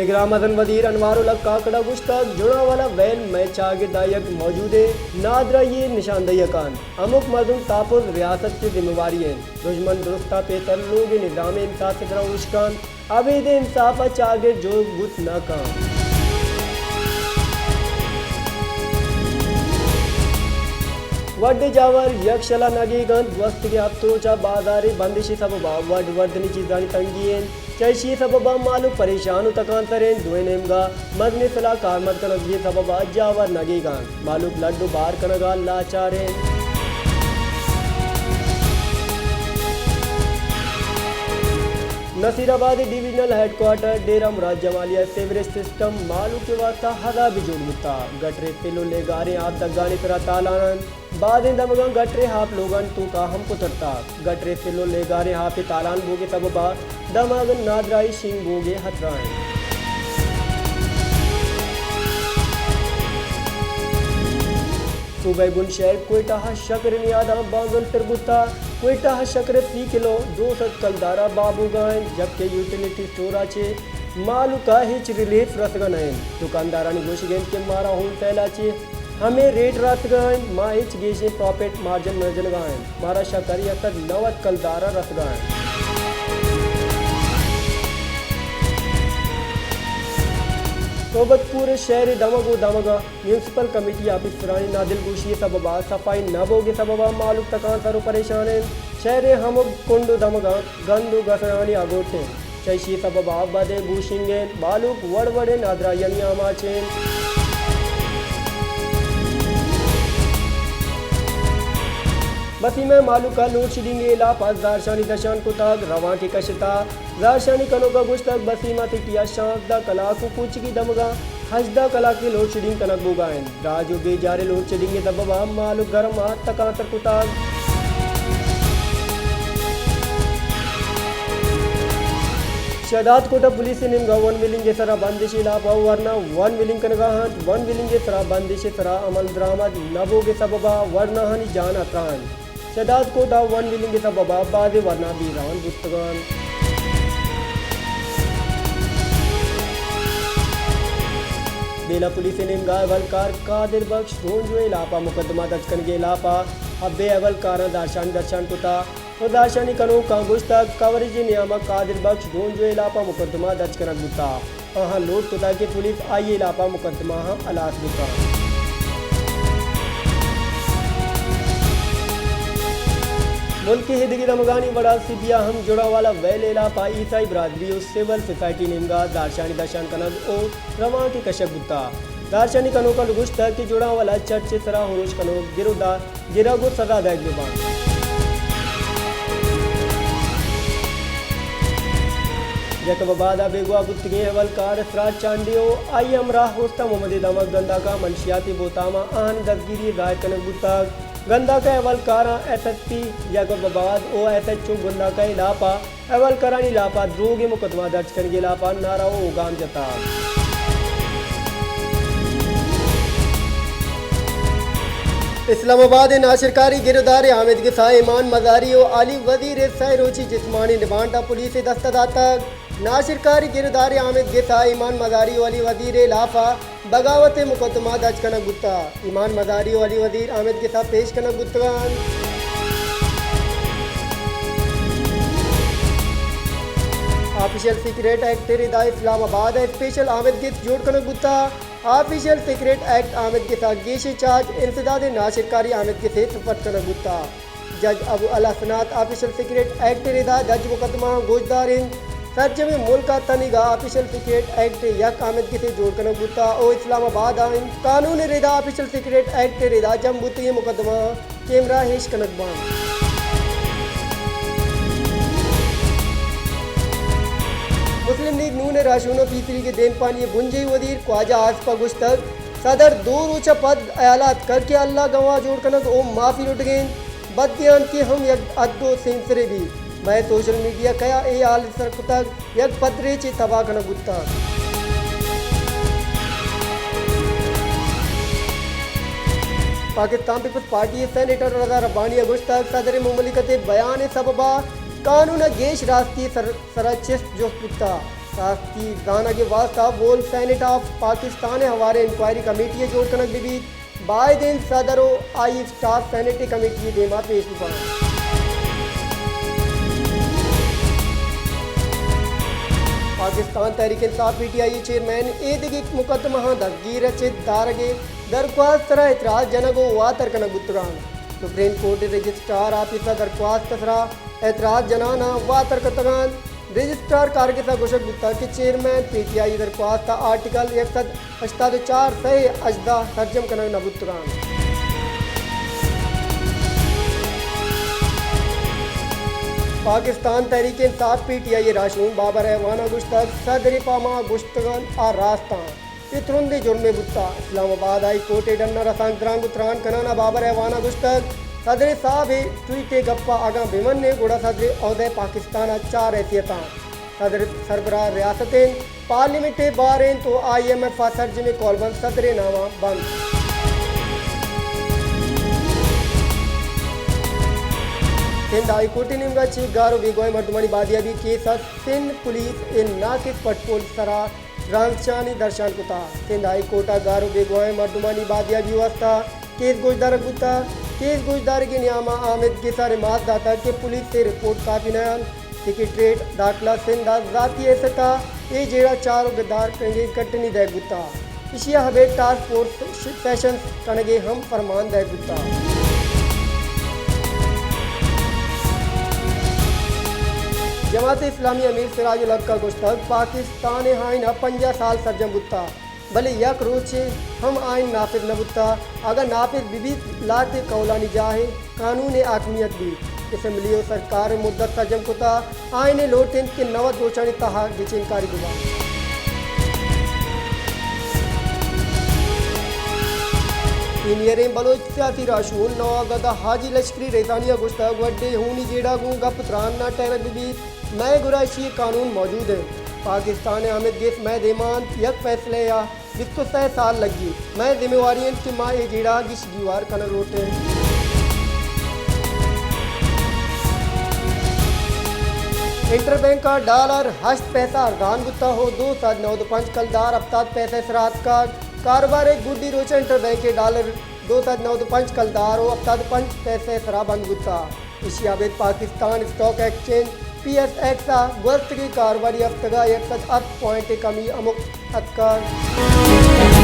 نگراں مزن وزیر انوار الحق کاکڑ ءَ گوشتگ، جڑانوالہ ویل مئے چاگرد ءَ یک موجودیں نادراہی ءِ نشاندہی ءَ کنت۔ ہمک مردم تاپز ریاست ءِ ذمہ واری انت۔ دژمن درست ءَ پیسر لوگ ءِ نظام ءِ انصاف ءِ سرا ہوش کنت۔ ابید انصاف ءَ چاگرد جوڑ بوت نہ کنت۔ وڈ ءِ جاور یکشل ءَ نگیگ انت۔ گوستگیں ہپت روچ ءَ بازار ءِ بندش ءِ سبب ءَ وڈ وردنی چیزانی تنگی انت۔ چہ ایشی ءِ سبب ءَ مہلوک پریشان ءُ تکانسر انت۔ دوئیں نیمگ ءَ مزنیں سلاہ کارمرد کنگ ءِ سبب ءَ جاور نگیگ انت۔ مہلوک لڈ ءُ بار کنگ ءَ لاچار انت۔ نصیر آباد ءِ ڈویژنل ہیڈ کوارٹر ڈیرہ مراد جمالی ءَ سیوریج سسٹم مہلوک ءِ واستہ عذابے جوڑ بوتگ۔ گٹر ءِ سل ءُ لیگاریں آپ دگانی سرا تالان انت۔ بازیں دمگاں گٹر ءِ آپ لوگانی توکا ہم پترتگ۔ گٹر ءِ سل ءُ لیگاریں آپ ءِ تالان بوگ ءِ سبب ءَ دمگ نادراہی شنگ بوگ ءِ ہترہ انت۔ صوبہ ءِ بن شہر کوئٹہ ءَ شکر ءِ نیاداں بانزل پر بوتگ۔ کوئٹہ ءَ شکر ءِ فی کلو دو سد کلدار ءَ بہا بوگ ءَ انت، جبکہ یوٹیلیٹی اسٹور ءَ چہ مہلوک ءَ ہچ ریلیف رسگ ءَ نہ انت۔ دکاندارانی گوشگ انت کہ مارا ہول سیل ءَ چہ ہمے ریٹ رسگ ءَ انت، ما ہچ گیشیں پراپٹ مارجن نہ جنگ ءَ ایں۔ مارا شکر یک سد نود کلدار ءَ رسگ ءَ انت۔ صحبت پور ءِ شہر ءِ دمگ ءُ دمگ ءَ میونسپل کمیٹی آفیسرانی نادلگوشی ءِ سبب ءَ، صفائی نہ بوگ ءِ سبب ءَ مہلوک تکانسر ءُ پریشان انت۔ شہر ءِ ہمک کنڈ ءُ دمگاں گند ءُ گسرانی اگوٹ انت۔ چہ ایشی ءِ سبب ءَ بدیں بو شنگ انت، مہلوک وڑ وڑیں نادراہیانی آماچ انت۔ بسیم ءَ مہلوک ءَ لوڈ شیڈنگ ءِ ہلاپ ءَ زہرشانی درشان کتگ، روانکے کشتہ۔ زہرشانی کنوک ءَ گوشتگ، بسیم ءَ سٹی ءَ شانزدہ کلاک ءُ کوچگی دمگاں ہژدہ کلاکے لوڈ شیڈنگ کنگ بوگ ءَ انت۔ دراج ءُ بے جاریں لوڈ شیڈنگ ءِ سبب ءَ مہلوک گرم ءَ تکانسر کتگ۔ شہداد کوٹ ءَ پولیس ءِ نیمگ ءَ ون ویلنگ ءِ سرا بندش ءِ ہلاپ ءَ ورنا ون ویلنگ کنگ ءَ انت۔ ون ویلنگ ءِ سرا بندش ءِ سرا عمل درآمد نہ بوگ ءِ سبب ءَ ورناہانی جان ءَ تران۔ شہداد کوٹ ءَ ون ویلنگ ءِ سبب ءَ بازیں ورنا بیران بوتگ انت۔ بیلہ پولیس ءِ نیمگ ءَ احوالکار قادر بخش ڈھونڈو ءِ ہلاپ ءَ مقدمہ درج کنگ ءِ ہلاپ ءَ ہبے احوالکاراں زہرشانی درشان کتگ ءُ زہرشانی کنوکاں گوشتگ، کوریج ءِ نیام ءَ قادر بخش ڈھونڈو ءِ ہلاپ ءَ مقدمہ درج کنگ بوتگ۔ آہاں لوٹ کتگ کہ پولیس آئی ءِ ہلاپ ءَ مقدمہ ہم ہلاس بہ کنت۔ ملک ءِ ایدگہ دمگانی وڑا سبی ءَ ہم جڑانوالہ ویل ءِ ہلاپ ءَ عیسائی برادری ءُ سول سوسائٹی نیمگ ءَ زہرشانی درشان کنگ ءُ روانکے کشگ بوتگ۔ زہرشانی کنوکاں گوشتگ کہ جڑانوالہ چرچ ءِ سرا ہروش کنوک گرو دار گرگ ءُ سزا دئیگ بہ بنت۔ یکب آباد ءَ بیگواہ بوتگیں احوالکار اسرار چانڈیو ءُ آئی ءِ ہمراہ اوستہ محمد ءِ دمگ گنداک ءَ منشیاتی بہتام ءَ آہانی دزگیری ءِ ظاہر کنگ بوتگ۔ گنداک ءِ احوالکاراں ایس ایس پی یکب آباد ءُ ایس ایچ او گنداک ءِ ہلاپ ءَ احوالکارانی ہلاپ ءَ دروگیں مقدمہ درج کنگ ءِ ہلاپ ءَ نعرہ ءُ اوگام جتگ۔ اسلام آباد ءِ ناشرکاری گرودار ءِ آمدگس ءَ ایمان مزاری ءُ عالی وزیر ءِ سئے روچی جسمانی ریمانڈ ءَ پولیس ءِ دست ءَ داتگ۔ ناشرکاری گرودار ءِ آمدگس ءَ ایمان مزاری ءُ عالی وزیر ءِ ہلاپ ءَ بغاوت ءِ مقدمہ درج کنگ بوتگ۔ ایمان مزاری ءُ علی وزیر آمدگس ءَ پیش کنگ بوتگ انت۔ آفیشل سیکرٹ ایکٹ ءِ ردا اسلام آباد ءَ اسپیشل آمدگس جوڑ کنگ بوتگ۔ آفیشل سیکرٹ ایکٹ آمدگس ءَ گیشیں چارج انسداد ناشرکاری آمدگس ءِ سرپد کنگ بوتگ۔ جج ابو الحسنات آفیشل سیکرٹ ایکٹ ءِ ردا درج مقدمہاں گوشدار انت۔ سرجمیں ملک ءَ تنیگا آفیشل سیکرٹ ایکٹ ءِ یک آمدگسے جوڑ کنگ بوتگ ءُ اسلام آباد ءَ انت۔ قانون ءِ ردا آفیشل سیکرٹ ایکٹ ءِ ردا جم بوتگیں مقدمہاں کیمرہ اِش کنگ بنت۔ مسلم لیگ نون ءِ راہشون ءُ پیسریگیں دیمپانی ءِ بنجاہی وزیر خواجہ آصف ءَ گوشتگ، صدر دو روچ ءَ پد ہیال ءَ اتکگ کہ اللہ گواہ جوڑ کنگ ءُ معافی لڈگ ءَ انت۔ بددیانتی ہم یک حد ءُ سیمسرے بیت۔ مئے سوشل میڈیا کیا اے ہال سر کتگ، یک پدریچے تباہ کنگ بوتگ۔ پاکستان پیپلز پارٹی ءِ سینیٹر رضا ربانی ءَ گوشتگ، صدر مملکت ءِ بیان ءِ سبب ءَ قانون ءَ گیش راستی سر، سر ءَ چست جست بوتگ۔ راستی زانگ ءِ واستہ وول سینیٹ آف پاکستان ءِ ہواریں انکوائری کمیٹی ءِ جوڑ کنگ بہ بیت، باید انت صدر ءُ آئی ءِ اسٹاف سینیٹ ءِ کمیٹی ءِ دیما پیش بہ بنت۔ پاکستان تحریک انصاف، پی ٹی آئی ءِ چیئرمین ءِ دگہ مقدمہاں دزگیر ءُ چہ دارگ ءِ درخواست ءِ سرا اعتراض جنگ ءُ واتر کنگ بوتگ انت۔ سپریم کورٹ ءِ رجسٹرار آفیس ءِ درخواست ءِ سرا اعتراض جنان ءَ واتر کتگ انت۔ رجسٹرار کارگس ءَ گوشگ بوتگ کہ چیئرمین پی ٹی آئی ءِ درخواست ءَ آرٹیکل یک سد ہشتاد ءُ چار سئے ءِ اجزا سرجم کنگ نہ بوتگ انت۔ پاکستان تحریک انصاف، پی ٹی آئی ءِ راہشون بابر اعوان ءَ گوشتگ، صدر ءِ پہ ما گوشتگ انت، آ راست انت۔ اے ترندیں جرمے بوتگ۔ اسلام آباد ہائی کورٹ ءِ ڈن ءَ رسانکدراں گوں تران کنان ءَ بابر اعوان ءَ گوشتگ، صدر صاحب ءِ ٹویٹ ءِ گپ ءَ اگاں بہ من ئے گڑا صدر ءِ عہدہ پاکستان ءَ چہ رسیت انت۔ صدر سربراہ ریاست انت، پارلیمنٹ ءِ بہر انت ءُ آئی ایم ایف ءِ سرجمیں کولبند صدر ءِ نام ءَ بنت۔ سندھ ہائی کورٹ ءِ نیمگ ءَ چہ گار ءُ بیگواہیں مردمانی بازیابی کیس ءَ سندھ پولیس ءِ ناقص پٹ پول ءِ سرا رنجانی درشان کتگ۔ سندھ ہائی کورٹ ءَ گار ءُ بیگواہیں مردمانی بازیابی ءِ واستہ کیس گوشدارگ بوتگ۔ کیس گوشدارگ ءِ نیام ءَ آمید گس ءَ ریمارکس داتگ کہ پولیس ءِ رپورٹ کافی نہ انت، سیکرٹریٹ داخلہ سندھ ءَ ذاتی حیثیت ءَ اے جیڑہ چار ءُ گدار کنگ ءِ کٹنی دئیگ بوتگ۔ ایشی ءَ ابید ٹاسک فورس سیشن کنگ ءِ ہم فرمان دئیگ بوتگ۔ جماعت اسلامی ءِ امیر سراج الحق ءَ گوشتگ، پاکستان ءِ آئین ءَ پنجاہ سال سرجم بوتگ، بلے یک روچے ہم آئین نافذ نہ بوتگ۔ اگاں نافذ بہ بیت، لہتے قولانی جاہ ءَ قانون ءِ حاکمیت بیت۔ اسمبلی ءُ سرکار ءَ مدت سرجم کتگ، آئین ءَ لوٹ انت کہ نود روچانی تہا گچین کاری بہ بنت۔ سینئریں بلوچ سیاسی راہشون نوابزادہ حاجی لشکری ریزانی ءَ گوشتگ، وڈیں ہونی جیڑہ گوں گپ تران نہ ٹہینگ بہ بیت، مئے گورا ایشی ءِ قانون موجود انت۔ پاکستان ءِ آمید گس مئے دیما انت، یک فیصلہ ءَ بیست ءُ سئے سال لگیت۔ مئے ذمہ واری انت کہ ما اے جیڑہ ءَ گیش گیوار کنگ لوٹ ایں۔ انٹر بینک ءَ ڈالر ہشت پیسہ ارزان بوتگ ءُ دو سد نود ءُ پنچ کلدار ہپتاد پیسہ ءِ سرا اتکگ۔ کاروبار ءِ گڈی روچ ءَ انٹر بینک ءِ ڈالر دو سد نود ءُ پنچ کلدار ءُ ہپتاد ءُ پنچ پیسہ ءِ سرا بند بوتگ۔ ایشی ءَ ابید Pakistan stock exchange, P S x, ءَ گوستگیں کاروباری ہفتگ ءَ یک سد ہپت پوائنٹ ءِ کمی ہمک اتکگ۔